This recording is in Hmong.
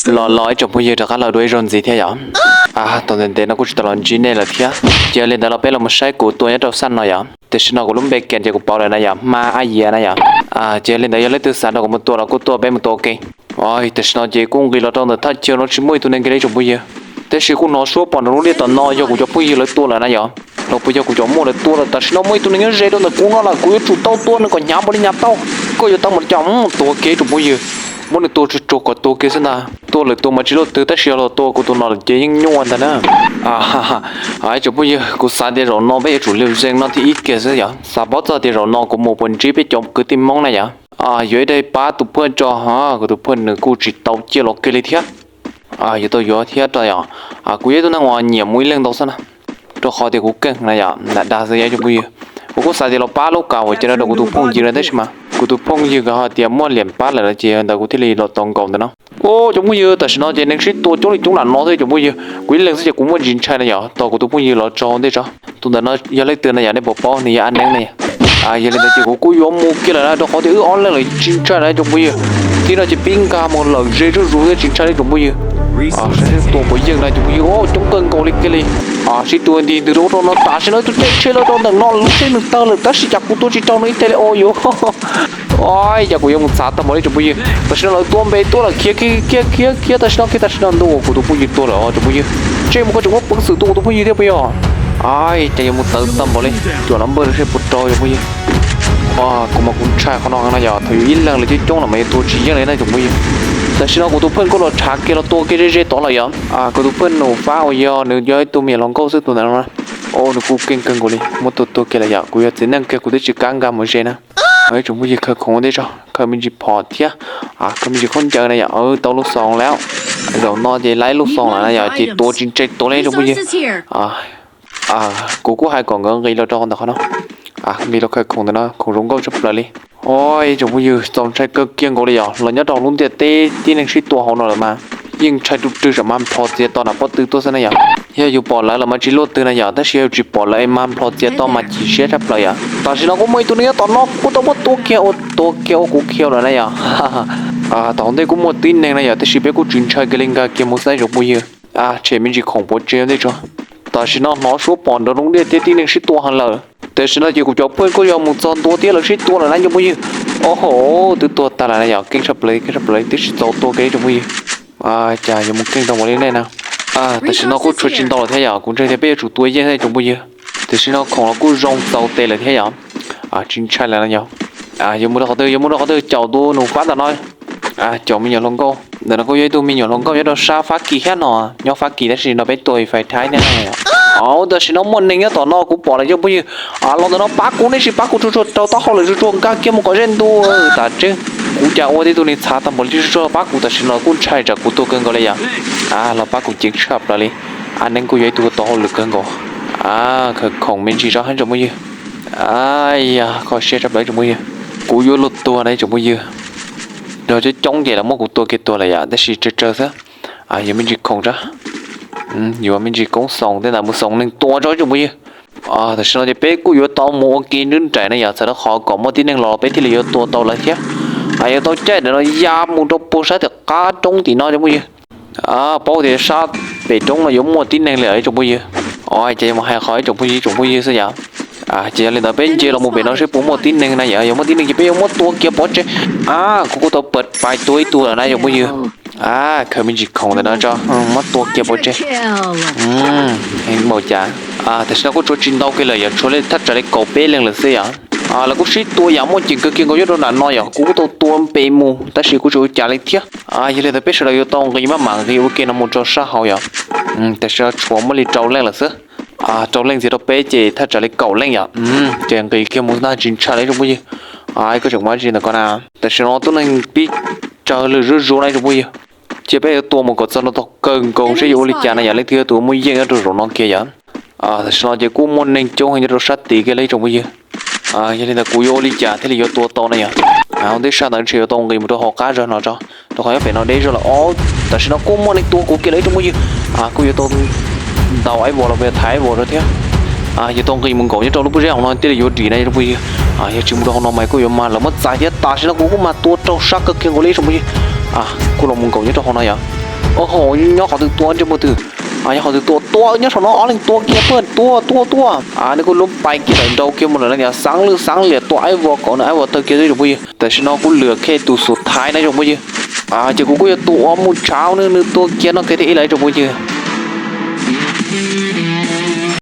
Los los ib tsoom phooj ywg, rov qab los dua ib zaug ntxiv thiab yom. Tau ntev ntev no kuj tsis tau los ntsib nej lawm thiab. Ces yog li ntawd los peb los mus saib kuv tua nyob rau xab no yom. Tam sim no kuv lub npe kias ces kuv pauv lawm na yom, Hma Ab Yias na yom. Ces yog li ntawd yog leej twg xav nrog kuv mus tua los kuj tuaj, peb mus tua ua ke. Tam sim no ces kuj nqis los rau ntawm thaj chaw no tsis muaj ib tug neeg kiag li ib tsoom phooj ywg. Tab sis kuj hnov suab pom nraum lub liaj tom no yog kuv cov phooj ywg lawv tua lawm na yom. Los puas yog kuv cov muam lawv tua lawm? Tam sim no muaj ib tug neeg nyob ze rau ntawm kuv no lawm, kuv yuav tsum tau tua nws kom hnyav npaum li hnyav tau. Koj yuav tau mus coj mus tua kiag ib tsoom phooj ywg. Muab nws tua tsuag tsuag kom tua kiag xwb ntag. Tua lawm tus mas tsis luaj twg, tab sis yog los tua kuv tus no lawm ces yeej nyuaj ntag na. Ib tsoom phooj ywg, kuv xav tias zaum no peb yuav tsum liv zeej no thiab ib kiag xwb yom. Xav paub txog tias zaum no kuv mus puas ntsib peb cov kwv tij Hmoob na yom. Yuav ib daim pab tus phuaj tso, kuv tus phuaj nws kuj tsis tau ciaj los kiag li thiab. Yuav tau yuav thiab rau yom. Kuv yog ib tug neeg uas nyiam mus ib leeg ntau xwb na, rau qhov tias kuv keej na yom, nram dag xwb ib tsoom phooj ywg. Kuv kuj xav tias los pab lub kav uas cia rau kuv tus phooj ywg no tab sis mas kuv tus phooj ywg nkawd hais tias muaj liam pab lawm no ces yog li ntawd kuv thiaj li los tau nkaus ntawm no. Ib tsoom phooj ywg, tam sim no ces neeg sib tua coob li coob nram no thiab tsoom phooj ywg. Kuv ib leeg xwb ces kuv muaj ntsis ntshai na yom, tos kuv tus phooj ywg los tso ntej tso. Tus ntawm no yog leej twg na yom, nej puas paub? Nws yog Ab Neeb na yom. Yog li ntawd ces kuv kuj yuav mus kiag lawm na, rau qhov tias wb ob leeg lawm tsis ntshai na tsoom phooj ywg. Tib no ces pib nkag mus lawm ze zuj zus thiab tsis ntshai li tsoom phooj ywg. Saib seb tua puas yeej na tsoom phooj ywg, coob kawg nkaus li kiag li. Sib tua nti ntws rau ub rau no, tam sim no ib tug tej tsheb los rau ntawm no lub tsheb nws tawg lawm tab sis cas kuv tua tsis raug nws ib teg li os yuav. Cas kuv yuav mus txhav tag npaum li tsoom phooj yw. Tam sim no lawv tua npe tuaj lawm, khiav khiav khiav khiav khiav tam sim no khiav tam sim no ntuj kuv tus phooj ywg tuag lawm os tsoom phooj ywg. Ntsej muag koj tseem muab peev xwm tua kuv tus phooj ywg thiab puas yog? Ai cas yuav mus tawv tag npaum li. Cuam no npawj seb puas raug tsoom phooj ywg. Kuv mas kuv ntshai qhov no heev no yog thaum yus ib leeg lawv coob coob los mas yuav tua tsis yeej li na tsoom phooj ywg. Tam sim no kuv tus phooj kuj los tshav kiag los tua kiag ze ze tod lawm yom. Kuv tus phooj Nus Fab uas yog nws yog ib tug me nyuam hluas nkauj xwb tus ntawd no. Nws kuj keej kawg nkaus li, muab tua tuag kiag lawm yom. Kuv yog txiv neej kiag kuv twb tsis kam nkag mus ze na. Ib tsoom phooj ywg, khaws khoom ua ntej tso, khaws me ntsis phom thiab khaws me ntsis khaub ncaws na yom. Tau lub xoo lawm. Zaum no ces laib lub xoo lawm na yom, ces tua tsis ntse tuag li tsoom phooj ywg. Kuv kuj hais kom nkawd nqis los rau ntawm qhov no. Nqis los khaws khoom ntawm no, khoom zoo nkauj tshaj plaws li. Ua ib tsoom phooj ywg, txaus ntshai kawg kiag nkaus li yom. Los nyob rau lub ntiaj teb tib neeg sib tua hauv no lawm mas yeej ntshai rau rwg, tsam mas nplhos txiav to nram pob tw tuaj xwb na yom. Yog yus pom lawv los mas tsis luaj twg na yom, tab sis yog yus tsis pom lawv es mas nplhos txiav to mas chim siab tshaj plaws yom. Tam sim no kuj muaj ib tug neeg nyob tom no kuj tau muab tua kiag, ua tua kiag ua kuv khiav lawm na yom. Tom hauv ntej kuj muaj tib neeg na yom, tab sis peb kuj tsis ntshai kiag li, nkag kiag mus xwb tsoom phooj ywg. Tshem me ntsis khoom pov tseg ua ntej tso. Tam sim no hnov suab pom nraum lub ntiaj teb tib neeg sib tua heev lawm. Tam sim no ces kuv cov phooj kuj yog mus txog ntua thiab lawv sib tua lawm na tsoom phooj ywg. Au hauv, twb tuag tag lawm na yom, keej tshaj plaws, keej tshaj plaws, twb tsis txaus tua kiag tsoom phooj ywg. Cas yuav mus keej tau npaum li nej na. Tam sim no kuj tshuav tsis ntau lawm thiab yom, kuv ntseeg tias peb yuav tsum tua yeej tsoom phooj ywg. Tam sim no khoom los kuj zoo txaus tes lawm thiab yom. Tsis ntshai lawm no yom. Yuav mus rau qhov twg, yuav mus rau qhov twg, caum tus Nus Fab ntawm no. Caum me nyuam hluas nkauj ntawm no kuj yog ib tug me nyuam hluas nkauj nyob rau sab Fab Kis thiab no, nyob Fab Kis tab sis no peb tua fais thaib thiab no. Au, tam sim no muaj neeg nyob tom no kuv pom lawm tsoom phooj ywg. Los ntawm no pab kuv, nej sim pab kuv tsuag tsuag rau taub hau lawm, tsuag tsuag nkag kiag mus kom ze ntua tas tseeb. Kuv cas ua tib tug neeg txhav tag npaum li, tsuag tsuag pab kuv, tam sim no kuj ntshai tsam kuv tuag kawg nkaus li yom. Los pab kuv ceev tshaj plaws li. Ab Neeb kuj yog ib tug tau hauj lwm kawg nkaus. Khaws khoom me ntsis tso tsoom phooj ywg. Yog kho siab tshaj plaws tsoom phooj ywg. Kuv yuav luag tuag na tsoom phooj ywg. Nrog coob coob ces lawv muab kuv tua kiag tuag lawm yom, tab sis tsawg tsawg xwb. Yuav me ntsis khoom tso. Yuav me ntsis koob xoos tej ntawd mus xoos neeg tua tso tsoom phooj ywg. Tam sim no ces peb kuj yuav tau mus ua ke nrub nraim na yom, txawm rau qhov kom muaj tib neeg los peb thiaj li yuav tua tau lawv thiab. Yuav tau caij ntawm no ya mus rau puag sab tim qab roob tim no tsoom phooj ywg. Paub tias sab pem roob no yuav muaj tib neeg li tsoom phooj ywg. Ces yuav mus hais qhov ib tsoom phooj ywg, tsoom phooj ywg xwb yom. Ces yog li ntawd peb nce los mus pem no seb puas muaj tib neeg na yom, yog muaj tib neeg ces peb yuav muab tua kiag pov tseg. Kuv kuj tau pais tua ib tug lawm na tsoom phooj ywg. Khaws me ntsis khoom ntawm no tso, muab tua kiag pov tseg. Heev npaum cas. Tam sim no kuj tshuav tsis ntau kiag lawm yom, tshuav li thaj tsam li kaum peb leeg lawm xwb yom. Lawv kuj sib tua yam muaj ceem kawg kiag nkaus nyob rau nram no yom, kuv kuj tau tua npe mus tab sis kuj tsis ua cas li thiab. Yog li ntawd peb sawv daws yuav tau nqis maj mam nqis ua ke no mus rau sab hauv yom. Tam sim no tshuav muaj li rau leej lawm xwb. Rau leej ntxiv rau peb ces thaj tsam li kaum leej yom. Ces nqis kiag mus ntag tsis ntshai li tsoom phooj ywg. Koj tseem muaj dab tsi ntawm ko na? Tam sim no tib neeg pib tsawg lwm zuj zus na tsoom phooj ywg. Cia peb yuav tua mus kom txog no tau kawg nkaus seb yuav ua li cas na yom, leej twg yog tus muaj yeej nyob rau zaum no kiag yom. Tam sim no ces kuj muaj neeg coob heev nyob rau sab tid kiag li tsoom phooj ywg. Yog li ntawd kuv yuav ua li cas thiaj li yuav tua tau na yom? Ua ntej sab ntawd ntshe yuav tau nqis mus rau hauv qab zog no tso, rau qhov nyob pem no deb zog lawm os. Tam sim no kuj muaj neeg tua kuv kiag lawm tsoom phooj ywg. Kuj yuav tau ntaus ib vos los peb thaiv ib vos rau thiab. Yuav tau nqis mus nkaum nyob rau lub pob zeb hauv no thiaj li yuav dim na tsoom phooj ywg. Yog tsis mus rau hauv no mas kuj yuav mag lawv muab txais thiab. Tam sim no kuv kuj mag tua raug sab kawg kiag nkaus li tsoom phooj ywg. Kuj los mus nkaum nyob rau hauv no yom. Au hauv, nyob qhov twg tua, ntsej muag twg? Nyob qhov twg tua, tua nyob saum no, ob leeg tua kiag tuaj, tua tua tua. Nws kuj lub pais kiag lawm, nrau kiag mus lawm na, xav lwj xav liam tua aib vuas kom nws aib vuas tawg kiag tsoom phooj ywg. Tam sim no kuj lwm kiag tus xub thaiv na tsoom phooj ywg. Ces kuv kuj yuav tua ua mus tshauv nws, nws tua kiag no kiag thiab ib leeg tsoom phooj ywg.